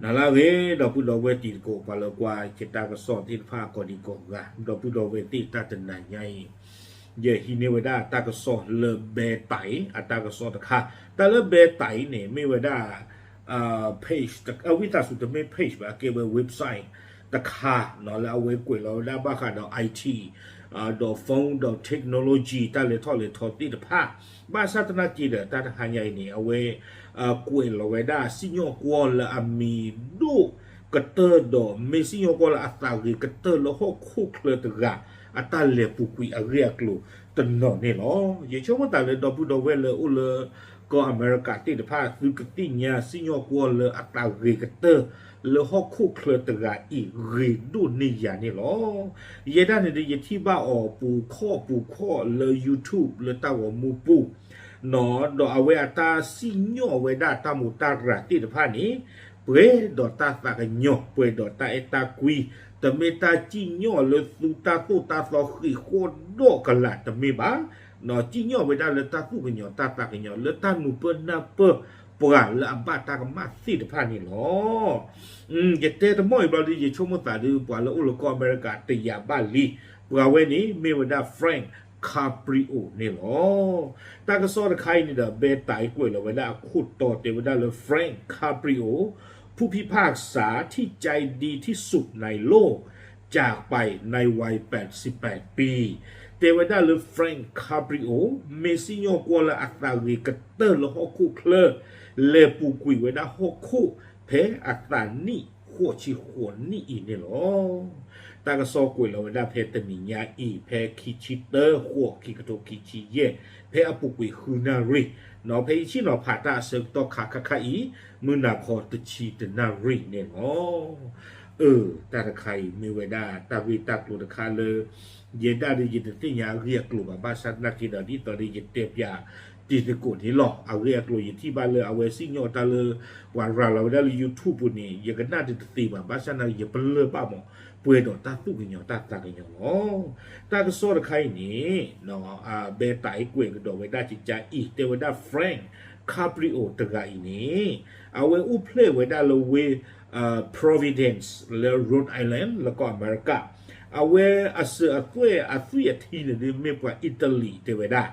နၤလၢအဂ့ၤ ဒီပုၢ်ဒီဝဲၢ်တံၤသကိး ပှၤလၢကွၢ်ယတၢ်ကစီၣ်သ့ၣ်တဖၣ်ကိးဒံးကိးဂၤ, ဒီပုၢ်ဒီဝဲၢ်သ့ၣ် တၢ်တနၤညါအံၤ ယဟံးန့ၢ်ဝဲဒၣ်တၢ်ကစီၣ်လၢဘဲတၢ်အံၤ အတၢ်ကစီၣ်တခါ, တၢ်လၢဘဲတၢ်အံၤန့ၣ် မ့ၢ်ဝဲဒၣ် page တ အဝံသးစူၤ တမ့ၢ် page ဘၣ်, ကဲဝဲ website တခါနီၤ လၢအဝဲကွဲးလီၤဝဲဒၣ်ဘၣ်ဃးဒီး IT ဒီး phone ဒီး technology တၢ်လဲၤထီၣ်လဲၤထီသ့ၣ်တဖၣ်, ဘၣ်ဆၣ်သနာ်က့ဒီး တၢ်တဟါညါအံၤန့ၣ် အဝဲ ကွဲးလီၤဝဲဒၣ်စံၣ်ညီၣ်ကွီၢ်လၢအမံၤဒိၣ်ကတၢၢ်ဒီး မ့ၢ်စံၣ်ညီၣ်ကွီၢ်လၢအသးဂ့ၤကတၢၢ်လၢဟီၣ်ခိၣ်ချၢတဂၤ အတၢ်လဲၤပူၤကွံာ်အဂ့ၢ်အကျိၤတနီၤန့ၣ်လီၤ. ယဆိကမိၣ်သးလၢဒီပုၢ်ဒီဝဲၢ်လၢအိၣ်လၢကီၢ်အမဲရကၤသ့ၣ်တဖၣ် သုကသ့ၣ်ညါစံၣ်ညီၣ်ကွီၢ်လၢအသးဂ့ၤကတၢၢ်လၢဟီၣ်ခိၣ်ချၢတဂၤအံၤ ဂ့ၤဒိၣ်န့ၢ်ယၤန့ၣ်လီၤ. ယဲဒၣ်န့ၣ်ဒီး ယထံၣ်ဘၣ်အီၤပူၤခီၣ်ပူၤခီၣ်လၢ YouTube လၢတၢ်ဂီၤမူပူၤ နီၤ ဒီးအဝဲအတၢ်စံၣ်ညီၣ်ဝဲဒၣ်တၢ်မူးတၢ်ရၤသ့ၣ်တဖၣ်န့ၣ် ပှဲၤဒီးတၢ်သးကညီၤ ပှဲၤဒီးတၢ်အဲၣ်တၢ်ကွံ, တမ့ၢ်တၢ်စံၣ်ညီၣ်လၢသူတၢ်သိၣ်တၢ်သီဃံးဃီၣ်ဒီးကလာ်တမ့ၢ်ဘၣ်, စံၣ်ညီၣ်ဝဲဒၣ်လၢတၢ်သူၣ်ကညီၤတၢ်သးကညီၤ လၢတၢ်နုာ်ပၢၢ်နၢ်ပၢၢ်ပှၤလၢအဘၣ်တၢ်ကမၣ်သ့ၣ်တဖၣ်န့ၣ်လီၤ. ယတဲတမီၢ်အံၤဘျီဒီး ယဆိကမိၣ်သးဒီး ပှၤလၢအိၣ်လၢကီၢ်အမဲရကၤတယာ်ဘၣ်လံ, ပှၤဝဲန့ၣ်မ့ၢ်ဝဲဒၣ် Frank Caprio န့ၣ်လီၤ. တၢ်ကစီၣ်တခါအံၤန့ၣ်ဒီး ဘဲတၢ်အံၤကွဲးလီၤဝဲဒၣ်အခိၣ်တီတဲဝဲဒၣ်လၢ Frank Caprio ผู้พิพากษาที่ใจดีที่สุดในโลก จากไปในวัยแปดสิบแปดปี တဲဝဲဒၣ်လၢ Frank Caprio မ့ၢ်စံၣ်ညီၣ်ကွီၢ်လၢအသးဂ့ၤကတၢၢ်လၢဟီၣ်ခိၣ်ချၢ လဲၤပူၤကွံာ်ဝဲဒၣ်ဟီၣ်ခိၣ် ဖဲအသးနံၣ်ဃိးဆံဃိးနံၣ်အံၤန့ၣ်လီၤ. တၢ်ကစီၣ်ကွဲးလီၤဝဲဒၣ်ဖဲတနံၤညါအံၤ ဖဲခံဆံတၢ ဃိး ခံကထိခံဆံယဲၢ် ဖဲအပူၤကွံာ်ဃုနၣ်ရံၣ်, နီၤ ဖဲယဆ့ၣ်နီၤဖးတၢ်အဆၢကတီၢ်ခါခါခါအံၤ မုၢ်နၤခီတဆံတနၣ်ရံၣ်န့ၣ်လီၤ. အၢ တၢ်တခါအံၤမ့ၢ်ဝဲဒၣ်တၢ်ဂ့ၢ်တၢ်ကျိၤတခါလၢ ယဲဒၣ်ဒီးယတသ့ၣ်ညါအဂ့ၢ်အကျိၤဘၣ်, ဘၣ်ဆၣ်သနာ်က့ဒီး ဒ်သိးဒီးယတဲပၠးတံၤသကိးန့ၣ်လီၤ. အဂ့ၢ်အကျိၤယထံၣ်ဘၣ်လၢအဝဲစံၣ်ညီၣ်တၢ်လၢ ပှၤရၤလီၤဝဲဒၣ်လၢ YouTube ပူၤန့ၣ် ယကနၣ်တသ့ဘၣ်, ဘၣ်ဆၣ်သနာ်က့ ယပလၢၢ်ဘၣ်မး ပှဲၤဒီးတၢ်သူၣ်ကညီၤတၢ်သးကညီၤလီၤ. တၢ်ကစီၣ်တခါအံၤန့ၣ် ဘဲတၢ်အံၤကွဲးကဒီးဝဲဒၣ်ကကအံၤ တဲဝဲဒၣ် Frank Caprio တဂၤအံၤန့ၣ် အဝဲအိၣ်ဖျဲၣ်ဝဲဒၣ်လၢဝ့ၢ် Providence လၢ Rhode Island လၢကီၢ်အမဲရကၤ, အဝဲအစၢၤအသွဲၣ်အသွံၣ်အထံန့ၣ်ဒီး မ့ၢ်ပှၤအံၣ်တလံၤတဲဝဲဒၣ်,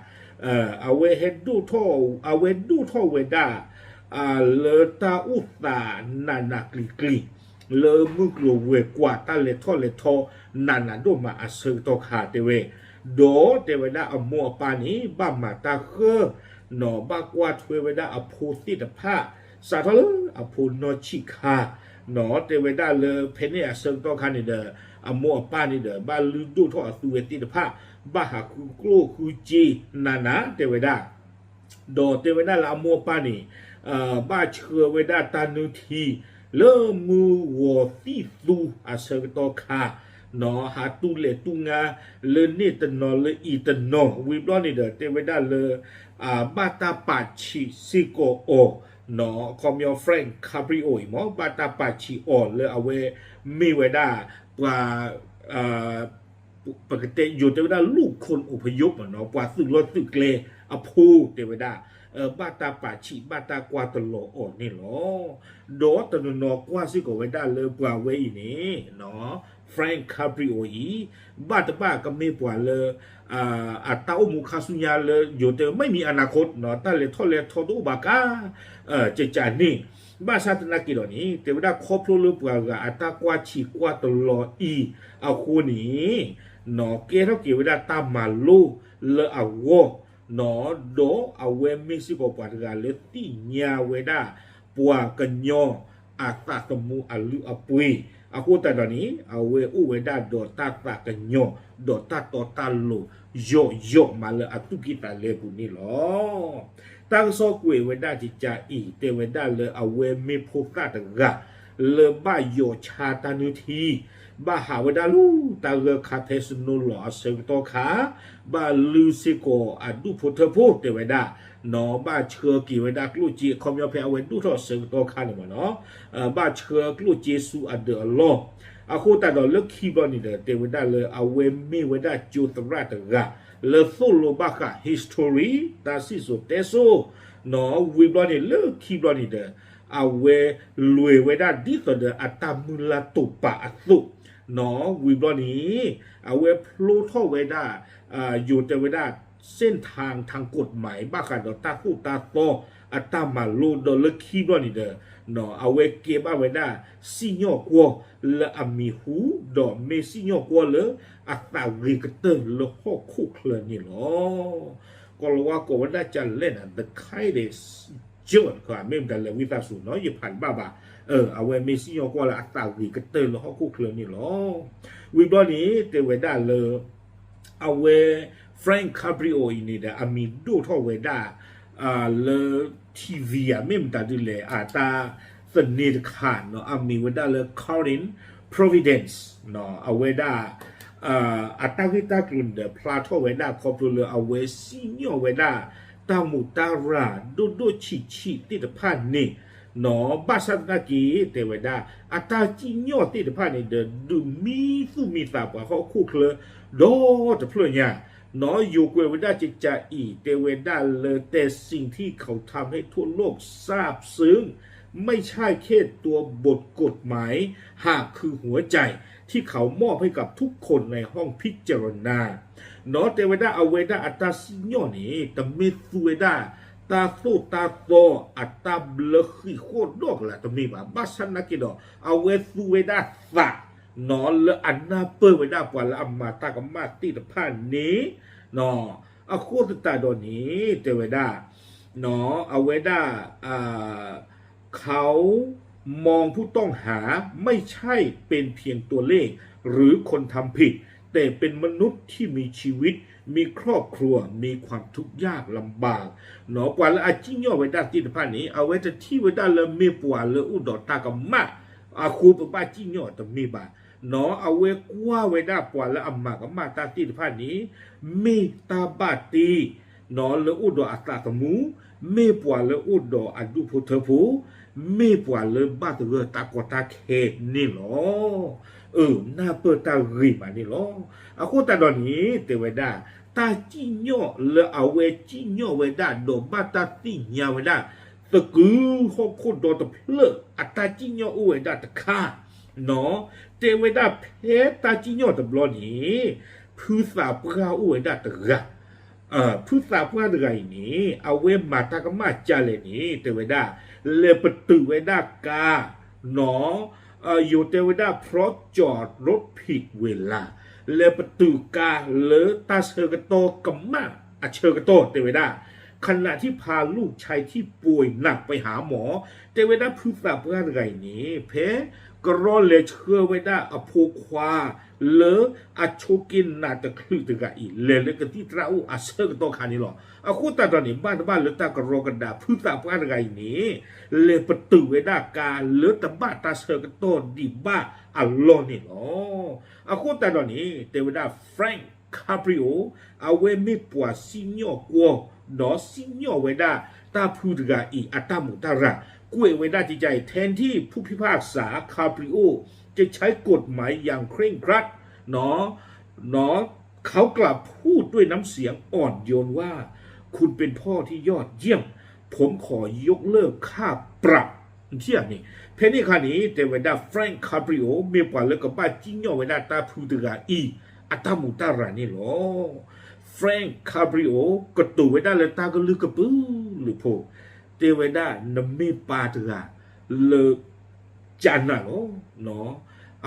အဝဲဟဲဒိၣ်ထီၣ် အဝဲဒိၣ်ထီၣ်ဝဲဒၣ် လၢတၢ်အိၣ်သးနးနးကျံၤကျံၤ လၢမုၢ်ကျိၤဝဲၤကွာ်တၢ်လဲၤထီၣ်လဲၤထီနးနးဒိၣ်မးအဆၢကတီၢ်ခါတဲဝဲ, ဒီးတဲဝဲဒၣ်အမိၢ်အပၢ်န့ၣ် ဘၣ်မၤတၢ်ဃၢ နီၤ ဘၣ်ကွၢ်ထွဲဝဲဒၣ်အဖိသ့ၣ်တဖၣ် စးထီၣ်လၢအဖိနီၢ်ဆံးခါ, နီၤ တဲဝဲဒၣ်လၢဖဲန့ၣ်အဆၢကတီၢ်ခါန့ၣ်ဒီး အမိၢ်အပၢ်န့ၣ်ဒီး ဘၣ်လုၢ်ဒိၣ်ထီၣ်အသုဝဲသ့ၣ်တဖၣ် ဘၣ်ဟးဃုကျိၣ်ဃုစ့နးနးတဲဝဲဒၣ် ဒီးတဲဝဲဒၣ်လၢအမိၢ်အပၢ်န့ၣ် ဘၣ်ဆှၢဝဲဒၣ်တၢ်နုၢ်ထံ လၢမုၢ်ဂီၤသံၣ်သူအဆၢကတီၢ်ခါ, နီၤ ဟးတူၢ်လဲၤတူၢ်ငါ လၢန့ၣ်တနီၤလၢအံၤတနီၤ ဝံၤဘျီန့ၣ်ဒီး တဲဝဲဒၣ်လၢ ဘၣ်တၢ်ပာ်ဆံးစ့ၢ်ကီးအီၤ, နီၤ အခီပညီ Frank Caprio အံၤမ့ၢ် ဘၣ်တၢ်ပာ်ဆံးအီၤလၢအဝဲမ့ၢ်ဝဲဒၣ် ပှၤ ပကတဲ ယိၤတဲဝဲဒၣ် လူၢ်ခိၣ်အိၣ်ဖယိးမ့ၢ်နီၤ ပှၤသုးလီၢ်သုးကျဲအဖိတဲဝဲဒၣ်, ဘၣ်တၢ်ပာ်ဆံး ဘၣ်တၢ်ကွၢ်တလီၤအီၤန့ၣ်လီၤ. ဒီးတနီၤနီၤကွၢ်စ့ၢ်ကီးဝဲဒၣ်လၢပှၤဝဲအံၤန့ၣ် Frank Caprio အံၤ ဘၣ်တဘၣ်ကမ့ၢ်ပှၤလၢ အတၢ်အိၣ်မူခါဆူညါလၢ ယိၤတဲဝဲ ไม่มีอนาคต နီၤ တၢ်လဲၤထီၣ်လဲၤထီတအိၣ်ဘၣ်ကါ ကကန့ၣ် ဘၣ်ဆၣ်သနာ်က့ဒီးန့ၣ် တဲဝဲဒၣ်ခီဖျိလၢပှၤဂၤအတၢ်ကွၢ်ဆံးကွၢ်တလီၤအံၤအဃိန့ၣ် နီၤ ကဲထီၣ်က့ၤဝဲဒၣ်တၢ်မၤလိလၢအဂီၢ်, နီၤ ဒီးအဝဲမ့ၢ်စ့ၢ်ကီးပှၤတဂၤလၢသ့ၣ်ညါဝဲဒၣ် ပှၤကညီအသးသမူအလုၢ်အပှ့ၤ, အဃိသတးဒီးန့ၣ် အဝဲအိၣ်ဝဲဒၣ်ဒီးတၢ်သးကညီၤ ဒီးတၢ်တီတၢ်လိၤ ယိာ်ယိာ်မးလၢအသူၣ်ကံၢ်သးလဲပူၤန့ၣ်လီၤ. တၢ်ကစီၣ်ကွဲးဝဲဒၣ်ကကအံၤ တဲဝဲဒၣ်လၢအဝဲမ့ၢ်ဖိသၣ်တဂၤ လၢဘၣ်ယိးဆါတၢ်နုၢ်ထံ, ဘၣ်ဟးဝဲဒၣ်လၢတၢ်ဂၢၢ်ခါဖဲစနိလီၤအဆၢကတီၢ်ခါ, ဘၣ်လုၢ်စ့ၢ်ကီးအဒူၣ်ဖိထၢဖိတဲဝဲဒၣ်, နီၤ ဘၣ်ဆှၢက့ၤဝဲဒၣ်ကျိၣ်စ့ အခီပညီဖဲအဝဲဒိၣ်ထီၣ်အဆၢကတီၢ်ခါန့ၣ်မ့ၢ်နီၤ, ဘၣ်ဆှၢကျိၣ်စ့ဆူအဒၢးအလီၢ်, အဃိသတးဒီးလၢခံဘျီန့ၣ်ဒီး တဲဝဲဒၣ်လၢအဝဲမ့ၢ်ဝဲဒၣ်ကၠိသရၣ်တဂၤ လၢသိၣ်လိဘၣ်ဃး history တၢ်စံၣ်စိၤတဲစိၤ, နီၤ ဝံၤဘျီန့ၣ်လၢခံဘျီန့ၣ်ဒီး အဝဲလဲၤဝဲဒၣ်ဒ်သိးဒီးအတၢ်မုၢ်လၢ်တိာ်ပာ်အသိး, နီၣ် ဝံၤဘျီန့ၣ် အဝဲဖျိထီၣ်ဝဲဒၣ် ယိၤတဲဝဲဒၣ် စ့ၣ်ထၣ်ထၣ်ကိးမး ဘၣ်ဃးဒီးတၢ်သိၣ်တၢ်သီအတၢ်မၤလိ ဒီးလၢခံဘျီန့ၣ်ဒီး အဝဲကဲဘၣ်ဝဲဒၣ်စံၣ်ညီၣ်ကွီၢ်လၢအမံၤဟူ ဒီးမ့ၢ်စံၣ်ညီၣ်ကွီၢ်လၢအသးဂ့ၤကတၢၢ်လၢဟီၣ်ခိၣ်ချၢန့ၣ်လီၤ. ကီၤလၤဝါကိးဝဲဒၣ်ကလဲၣ်န့ၣ် the kindest ကၠိၣ်တခါ မ့ၢ်မတၤလဲၤဝံသးစူၤနီၣ် ယဖးတဘၣ်ဘၣ်, အဝဲမ့ၢ်စံၣ်ညီၣ်ကွီၢ်လၢအသးဂ့ၤကတၢၢ်လၢဟီၣ်ခိၣ်ချၢန့ၣ်လီၤ. ဝံၤဘျီန့ၣ် တဲဝဲဒၣ်လၢ အဝဲ Frank Caprio အံၤန့ၣ်ဒီး အမံၤဒိၣ်ထီၣ်ဝဲဒၣ် လၢ ထံၣ်ဝံၤ မ့ၢ်မတၤဒ်လဲၣ် အတၢ်သန့ၤတခါနီၣ် အမံၤဝဲဒၣ်လၢ Calling Providence နီၣ် အဝဲဒၣ် အတၢ်ဂ့ၢ်တၢ်ကျိၤန့ၣ်ဒီး ဖျါထီၣ်ဝဲဒၣ်ခီဖျိလၢအဝဲစံၣ်ညီၣ်ဝဲဒၣ် တၢ်မူးတၢ်ရၤ ဒိၣ်ဒိၣ်ဆံးဆံးသ့ၣ်တဖၣ်န့ၣ် နီၣ် ဘၣ်ဆၣ်သနာ်က့ တဲဝဲဒၣ် အတၢ်စံၣ်ညီၣ်သ့ၣ်တဖၣ်န့ၣ်ဒီး ဒုးမံသူၣ်မံသးပှၤဟီၣ်ခိၣ်ချၢ ဒီတဖျၢၣ်ညါ နီၣ် ယိၤကွဲးဝဲဒၣ်ကကးအံၤ တဲဝဲဒၣ်လၢ แต่สิ่งที่เขาทำให้ทั่วโลกซาบซึ้ง ไม่ใช่แค่ตัวบทกฎหมาย หากคือหัวใจที่เขามอบให้กับทุกคนในห้องพิจารณา နီၣ် တဲဝဲဒၣ်အဝဲဒၣ်အတၢ်စံၣ်ညီၣ်န့ၣ် တမ့ၢ်သူဝဲဒၣ် တၢ်သိၣ်တၢ်သီ အတၢ်ဘျၢဃံးဃီၣ်ဒီးကလးတမ့ၢ်ဘၣ်, ဘၣ်ဆၣ်သနာ်က့ဒီး အဝဲသူဝဲဒၣ်သး နီၣ် လၢအနၢ်ပၢၢ်ဝဲဒၣ်ပှၤလၢအမၤတၢ်ကမၣ်သ့ၣ်တဖၣ်န့ၣ် နီၣ် အဃိသတးဒီးန့ၣ် တဲဝဲဒၣ် နီၣ် အဝဲဒၣ် เขามองผู้ต้องหาไม่ใช่เป็นเพียงตัวเลขหรือคนทำผิด แต่เป็นมนุษย์ที่มีชีวิต มีครอบครัว มีความทุกข์ยากลำบาก နီၣ် ပှၤလၢအစံၣ်ညီၣ်ဝဲဒၣ်သ့ၣ်တဖၣ်န့ၣ် အဝဲတထံၣ်ဝဲဒၣ်လၢမ့ၢ်ပှၤလၢအိၣ်ဒီးတၢ်ကမၣ်အဃိ ပဘၣ်စံၣ်ညီၣ်တမ့ၢ်ဘၣ် နီၣ် အဝဲကွၢ်ဝဲဒၣ်ပှၤလၢအမၤကမၣ်တၢ်သ့ၣ်တဖၣ်န့ၣ် မ့ၢ်တၢ်ဘၣ်တ့ နီၣ် လၢအိၣ်ဒီးအသးသမူ, မ့ၢ်ပှၤလၢအိၣ်ဒီးအဒူၣ်ဖိထၢဖိ, မ့ၢ်ပှၤလၢဘၣ်သဂၢၢ်တၢ်ကီတၢ်ခဲန့ၣ်လီၤ. အၢ နၢ်ပၢၢ်တၢ်ဂ့ၤမးန့ၣ်လီၤ. အဃိသတးဒီးန့ၣ် တဲဝဲဒၣ် တၢ်စံၣ်ညီၣ်လၢအဝဲစံၣ်ညီၣ်ဝဲဒၣ် ဒီးဘၣ်တၢ်သ့ၣ်ညါဝဲဒၣ် သကုၤဟီၣ်ခိၣ်ဒီတဖျၢၣ် အတၢ်စံၣ်ညီၣ်အိၣ်ဝဲဒၣ်တခါ နီၣ် တဲဝဲဒၣ်ဖဲတၢ်စံၣ်ညီၣ်တဘျီန့ၣ် ဖုသးပှၢ်အိၣ်ဝဲဒၣ်တဂၤ ဖုသးပှၢ်တဂၤအံၤန့ၣ် အဝဲမၤတၢ်ကမၣ်ကလဲၣ်န့ၣ် တဲဝဲဒၣ် လဲၤပတုာ်ဝဲဒၣ်ကါ နီၣ် ယိၤတဲဝဲဒၣ် เพราะจอดรถผิดเวลา လဲၤပတုာ်ကါလၢတၢ်ဆၢကတီၢ်ကမၣ်အဆၢကတီၢ် တဲဝဲဒၣ် ขณะที่พาลูกชายที่ป่วยหนักไปหาหมอ တဲဝဲဒၣ်ဖုသးပှၢ်တဂၤအံၤန့ၣ် ဖဲကရီလဲၤဆှၢဝဲဒၣ်အဖိခွါ လၢအဆိးက့နးတချုးတဂၤအံၤ လဲၤလၢကသံၣ်သရၣ်အိၣ်အဆၢကတီၢ်ခါန့ၣ်လီၤ. အဃိသတးဒီးန့ၣ် ဘၣ်တဘၣ်လၢတၢ်ကရီကဒါ ဖုသးပှၢ်တဂၤအံၤန့ၣ် လဲၤပတုာ်ဝဲဒၣ်ကါလၢတဘၣ်တၢ်ဆၢကတီၢ်ဒံးဘၣ်အလီၢ်န့ၣ်လီၤ. အဃိသတးဒီးန့ၣ် တဲဝဲဒၣ် Frank Caprio အဝဲမ့ၢ်ပှၤစံၣ်ညီၣ်ကွီၢ် ဒီးစံၣ်ညီၣ်ဝဲဒၣ်တၢ်ဖုတဂၤအံၤ အတၢ်မူးတၢ်ရၤ ကွဲးဝဲဒၣ်ကကးအံၤ แทนที่ผู้พิพากษา Caprio จะใช้กฎหมายอย่างเคร่งครัด เนาะ เขากลับพูดด้วยน้ำเสียงอ่อนโยนว่า คุณเป็นพ่อที่ยอดเยี่ยม ผมขอยกเลิกค่าปรับ န့ၣ် ဖဲန့ၣ်အခါန့ၣ် တဲဝဲဒၣ် Frank Caprio မ့ၢ်ပှၤလၢကဘၣ်စံၣ်ညီၣ်ဝဲဒၣ်တၢ်ဖုတဂၤအံၤ အတၢ်မူးတၢ်ရၤန့ၣ်လီၤ. Frank Caprio ကတိၤဝဲဒၣ်လၢတၢ်ကလုၢ်ကပုာ်လုာ်ဖိ တဲဝဲဒၣ် နမ့ၢ်ပၢ်တဂၤလၢ ကနၤလီၤ.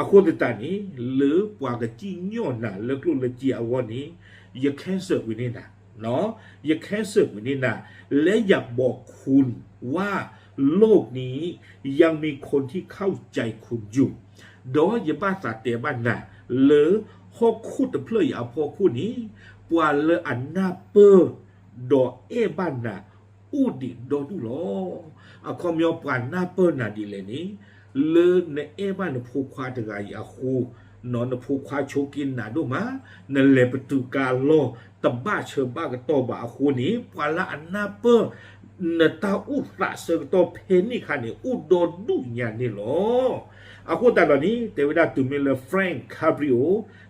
အဃိသတးန့ၣ် လၢပှၤကစံၣ်ညီၣ်နၤလၢကျိၣ်လၢစ့အဂီၢ်န့ၣ် ယ cancel ကွံာ်န့ၢ်နၤ, ယ cancel ကွံာ်န့ၢ်နၤ และอยากบอกคุณว่าโลกนี้ยังมีคนที่เข้าใจคุณอยู่ ဒီးယဘၣ်သးတဲဘၣ်နၤ လၢဟီၣ်ခိၣ်တဖျၢၣ်အံၤအဖီခိၣ်န့ၣ် ပှၤလၢအနၢ်ပၢၢ် ဒီးအဲၣ်ဘၣ်နၤ အိၣ်ဒံးဒီဒူၣ်လီၤ. အခီပညီ ပှၤနၢ်ပၢၢ်နၤဒ်လဲၣ်န့ၣ် လၢနအဲၣ်ဘၣ်နဖိခွါတဂၤအံၤအဃိ, နဖိခွါဆိးက့နးဒိၣ်မး, နလဲၤပတုာ်ကါအလီၢ် တဘၣ်ဆၢဘၣ်ကတီၢ်ဘၣ်အဃိန့ၣ် ပှၤလၢအနၢ်ပၢၢ် နတၢ်အိၣ်သးဆၢကတီၢ်ဖဲန့ၣ်အခါန့ၣ် အိၣ်ဒီဒူၣ်ညါန့ၣ်လီၤ. အဃိသတးဒီးန့ၣ် တဲဝဲဒၣ်တုၤမ့ၢ်လၢ Frank Caprio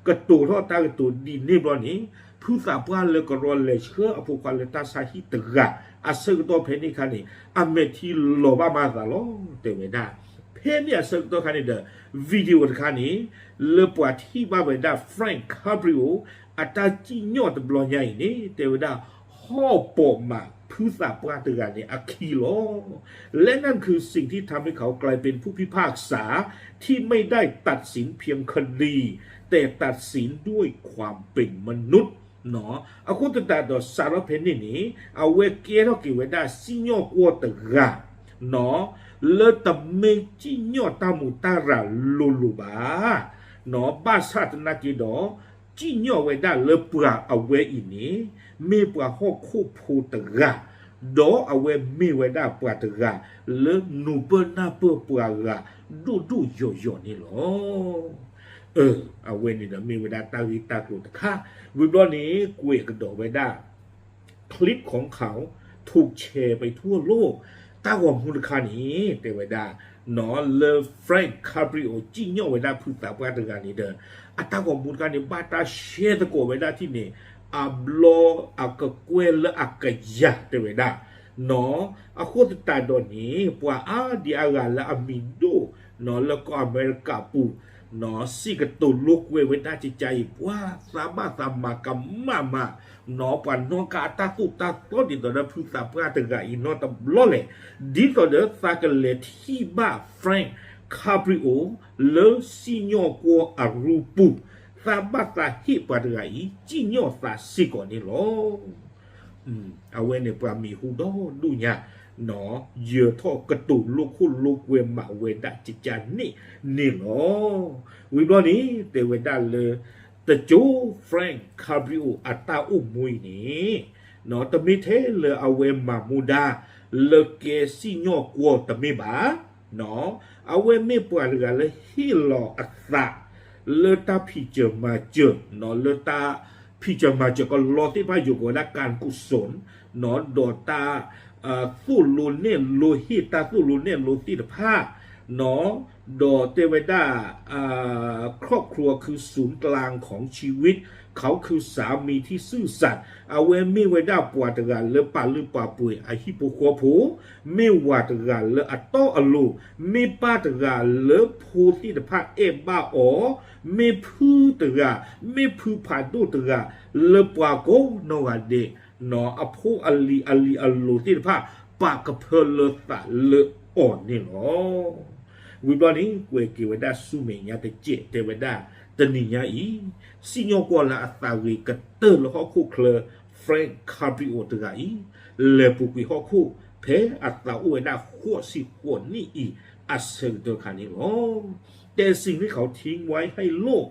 ကတိၤထီၣ်တၢ်ကတိၤဒ်န့ၣ်ဘျီန့ၣ် ဖုသးပှၢ်လၢကရီလဲၤဆှၢအဖိခွါလၢတၢ်ဆါဟံၣ်တဂၤ အဆၢကတီၢ်ဖဲန့ၣ်အခါန့ၣ် အမဲာ်ထံလီၤဘၣ်မၤအသးလီၤ တဲဝဲဒၣ်. ဖဲန့ၣ်အဆၢကတီၢ်ခါန့ၣ်ဒီး video တခါန့ၣ် လၢပှၤထံၣ်ဘၣ်ဝဲဒၣ် Frank Caprio အတၢ်စံၣ်ညီၣ်တဘျီညါအံၤန့ၣ် တဲဝဲဒၣ် ဟီၣ်ပိာ်မးဖုသးပှၢ်တဂၤန့ၣ်အခံလီၤ. และนั่นคือสิ่งที่ทำให้เขากลายเป็นผู้พิพากษาที่ไม่ได้ตัดสินเพียงคดี แต่ตัดสินด้วยความเป็นมนุษย์ အဃိသတးဒီးစးထီၣ်ဖဲန့ၣ်န့ၣ် အဝဲကဲထီၣ်က့ၤဝဲဒၣ်စံၣ်ညီၣ်ကွီၢ်တဂၤ လၢတမ့ၢ်စံၣ်ညီၣ်တၢ်မူးတၢ်ရၤလိၤလိၤဘၣ် ဘၣ်ဆၣ်သနာ်က့ဒီး စံၣ်ညီၣ်ဝဲဒၣ်လၢပှၤအဝဲအံၤန့ၣ် မ့ၢ်ပှၤဟီၣ်ခိၣ်ဖိတဂၤ ဒီးအဝဲမ့ၢ်ဝဲဒၣ်ပှၤတဂၤ လၢနူၤပၢၢ်နၢ်ပၢၢ်ပှၤဂၤ ဒိၣ်ဒိၣ်ယိာ်ယိာ်န့ၣ်လီၤ. အဝဲန့ၣ်ဒီးမ့ၢ်ဝဲဒၣ်တၢ်ဂ့ၢ်တၢ်ကျိၤတခါ, ဝံၤဘျီန့ၣ် ကွဲးကဒီးဝဲဒၣ် clip ของเขา ถูกแชร์ไปทั่วโลก တၢ်ဂီၤမူတခါန့ၣ် တဲဝဲဒၣ် လၢ Frank Caprio စံၣ်ညီၣ်ဝဲဒၣ်ဖုသးပှၢ်တဂၤန့ၣ်ဒီး အတၢ်ဂီၤမူတခါန့ၣ် ဘၣ်တၢ် share သကိးဝဲဒၣ်ထံၣ်န့ၣ် အဘျီအကကွဲၢ်လၢအကယၤတဲဝဲဒၣ် အဃိသတးဒီးန့ၣ် ပှၤအါဒံအါဂၤလၢအမံၤဒိၣ် လၢကီၢ်အမဲရကၤပူၤ စံးကတိၤလိာ်ကွဲဝဲဒၣ်ကကါအံၤ ပှၤသးဘၣ်သးမၤကမၣ်မး ပှၤနီၣ်ကါအတၢ်သိၣ်တၢ်သီဒ်သိးဒီးဖုသးပှၢ်တဂၤအံၤနီတဘျီလဲၣ်, ဒ်သိးဒီးသးကလဲၤထံၣ်ဘၣ် Frank Caprio လၢစံၣ်ညီၣ်ကွီၢ်အရူပူၤ, သးဘၣ်သးဟ့ၣ်ပှၤတဂၤအံၤ စံၣ်ညီၣ်သးစ့ၢ်ကီးန့ၣ်လီၤ. အဝဲန့ၣ်ပှၤမံၤဟူဒီဒူၣ်ညါ ယၢၤထီၣ်ကတိၤလိာ်ခိၣ်လိာ်ကွဲမးဝဲဒၣ်ကကါန့ၣ်န့ၣ်လီၤ. ဝံၤဘျီန့ၣ် တဲဝဲဒၣ်လၢ တကၠိ Frank Caprio အတၢ်အိၣ်မူအံၤန့ၣ် တမ့ၢ်ထဲလၢအဝဲမၤမူဒါ လၢကဲစံၣ်ညီၣ်ကွီၢ်တမ့ၢ်ဘၣ် အဝဲမ့ၢ်ပှၤတဂၤလၢဟ့ၣ်လီၤအသး လၢတၢ်ဖံးစၢၤမၤစၢၤ လၢတၢ်ဖံးစၢၤမၤစၢၤကလီသ့ၣ်တဖၣ်ယိၤကဝဲဒၣ် การกุศล ဒီးတၢ် သိၣ်လိနဲၣ်လိဟ့ၣ်တၢ်သိၣ်လိနဲၣ်လိသ့ၣ်တဖၣ် ဒီးတဲဝဲဒၣ် ครอบครัวคือศูนย์กลางของชีวิต เขาคือสามีที่ซื่อสัตย์ အဝဲမ့ၢ်ဝဲဒၣ်ပှၤတဂၤလၢပာ်လုၢ်ပာ်ပှ့ၤအဟံၣ်ဖိဃီဖိ မ့ၢ်ဝၤတဂၤလၢအတီအလိၤ မ့ၢ်ပၢ်တဂၤလၢဖိသ့ၣ်တဖၣ်အဲၣ်ဘၣ်အီၤ မ့ၢ်ဖုတဂၤ မ့ၢ်ဖုဖးဒိၣ်တဂၤ လၢပှၤကိးနီၢ်ဂၤဒဲး အဖိအလံၤအလံၤအလိၤသ့ၣ်တဖၣ် ပာ်ကဖၢလၢသးလၢအီၤန့ၣ်လီၤ. ဝံၤဘျီန့ၣ် ကွဲးက့ၤဝဲဒၣ်ဆူမဲာ်ညါတစဲး တဲဝဲဒၣ် တနံၤညါအံၤ စံၣ်ညီၣ်ကွီၢ်လၢအသးဂ့ၤကတၢၢ်လၢဟီၣ်ခိၣ်ချၢ Frank Caprio တဂၤအံၤ လဲၤပူၤကွံာ်ဟီၣ်ခိၣ် ဖဲအသးအိၣ်ဝဲဒၣ်ဃိးဆံဃိးနံၣ်အံၤ အဆၢကတီၢ်ခါန့ၣ်လီၤ. แต่สิ่งที่เขาทิ้งไว้ให้โลก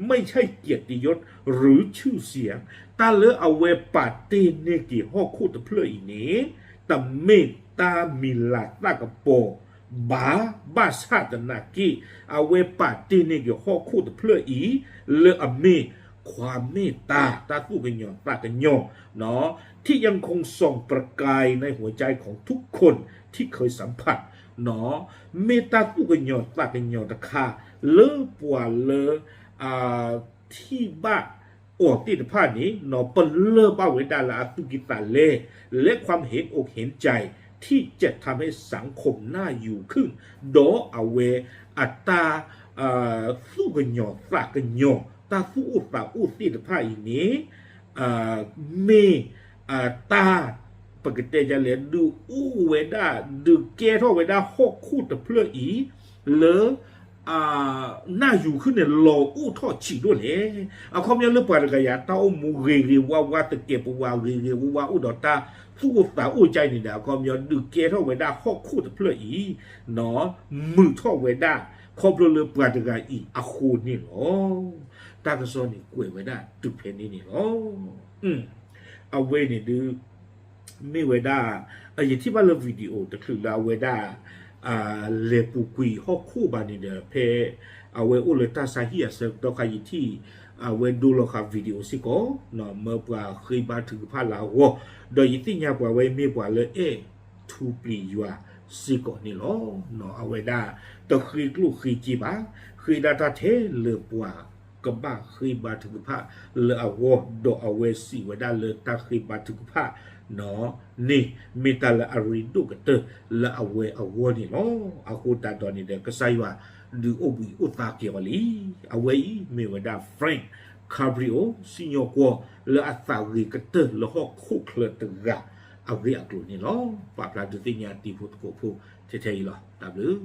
ไม่ใช่เกียรติยศหรือชื่อเสียง တၢ်လၢအဝဲပာ်တ့ၢ်န့ၢ်က့ၤဟီၣ်ခိၣ်တဖျၢၣ်အံၤန့ၣ် တမ့ၢ်တၢ်မံၤလၤသၣ်ကပီၤဘၣ် ဘၣ်ဆၣ်သနာ်က့ အဝဲပာ်တ့ၢ်န့ၢ်က့ၤဟီၣ်ခိၣ်တဖျၢၣ်အံၤ လၢအမ့ၢ် ความเมตตา တၢ်သူၣ်ကညီၤသးကညီၤ ที่ยังคงส่องประกายในหัวใจของทุกคนที่เคยสัมผัส မ့ၢ်တၢ်သူၣ်ကညီၤသးကညီၤတခါ လၢပှၤလၢ ထံၣ်ဘၣ်အီၤသ့ၣ်တဖၣ်န့ၣ် ပလၢၢ်ဘၣ်ဝဲဒၣ်လၢအသူၣ်ကံၢ်သးလဲ และความเห็นอกเห็นใจที่จะทำให้สังคมน่าอยู่ขึ้น ဒီးအဝဲအတၢ် သူၣ်ကညီၤသးကညီၤ တၢ်သူၣ်အိၣ်သးအိၣ်သ့ၣ်တဖၣ်အံၤန့ၣ် မ့ၢ် တၢ် ပကတဲဒ်လဲၣ် ဒုးအိၣ်ဝဲဒၣ် ဒုးကဲထီၣ်ဝဲဒၣ်ဟီၣ်ခိၣ်တဖျၢၣ်အံၤ လၢ နၢ်ယူၤခုၣ်န့ၣ် လီၤအိၣ်ထီၣ်ဆံးဒိၣ်လဲၣ်. အခီပညီလၢပှၤတဂၤအံၤ တၢ်အိၣ်မူဂ့ၤဂ့ၤဝါဝါ သကဲးပဝးဂ့ၤဂ့ၤဝါဝါ အိၣ်ဒီးတၢ်သူၣ်အိၣ်သးအိၣ်ကါအံၤန့ၣ်ဒီး အခီပညီ ဒုးကဲထီၣ်ဝဲဒၣ်ဟီၣ်ခိၣ်တဖျၢၣ်အံၤ မုာ်ထီၣ်ဝဲဒၣ် ခီဖျိလၢပှၤတဂၤအံၤအဃိန့ၣ်လီၤ. တၢ်ကစီၣ်န့ၣ်ကွဲးဝဲဒၣ်တုၤဖဲန့ၣ်န့ၣ်လီၤ. အဝဲန့ၣ်ဒုး မ့ၢ်ဝဲဒၣ် ယထံၣ်ဘၣ်လၢ video တချုးလၢအဝဲဒၣ် လဲၤပူၤကွံာ်ဟီၣ်ခိၣ်ဘၣ်န့ၣ်ဒီး ဖဲအဝဲအိၣ်လၢတၢ်ဆါဟံၣ်အဆၢကတီၢ်ခါ ယထံၣ် အဝဲဒိလီၤဃာ် video စ့ၢ်ကီး မၢပှၤဃ့ဘါထုကဖၣ်လၢအဂီၢ် ဒီးယသ့ၣ်ညါပှၤဝဲမ့ၢ်ပှၤလၢအဲၣ်ထူပျံၤယွၤစ့ၢ်ကီးန့ၣ်လီၤ. အဝဲဒၣ်တဃ့ကျိၣ်ဃ့စ့ဘၣ်, ဃ့ဒၣ်တၢ်ထဲလၢပှၤ ကဘၣ်ဃ့ဘါထုကဖၣ်လၢအဂီၢ်, ဒီးအဝဲစံးဝဲဒၣ်လၢတၢ်ဃ့ဘါထုကဖၣ် န့ၣ်မ့ၢ်တၢ်လၢအရ့ဒိၣ်ကတၢၢ်လၢအဝဲအဂီၢ်န့ၣ်လီၤ. အဃိသတးဒီးန့ၣ်ဒီး ကစၢ်ယွၤဒုးအိၣ်ဘှံးအိၣ်သါက့ၤအီၤလံ. အဝဲအံၤမ့ၢ်ဝဲဒၣ် Frank Carbullo စံၣ်ညီၣ်ကွီၢ်လၢအသးဂ့ၤကတၢၢ်လၢဟီၣ်ခိၣ်ချၢတဂၤအဂ့ၢ်အကျိၤန့ၣ်လီၤ. ပာ်ဖျါဒုးသ့ၣ်ညါတံၤဖိသကိးဖိထဲထဲအံၤလီၤ. တၢ်ဘျုး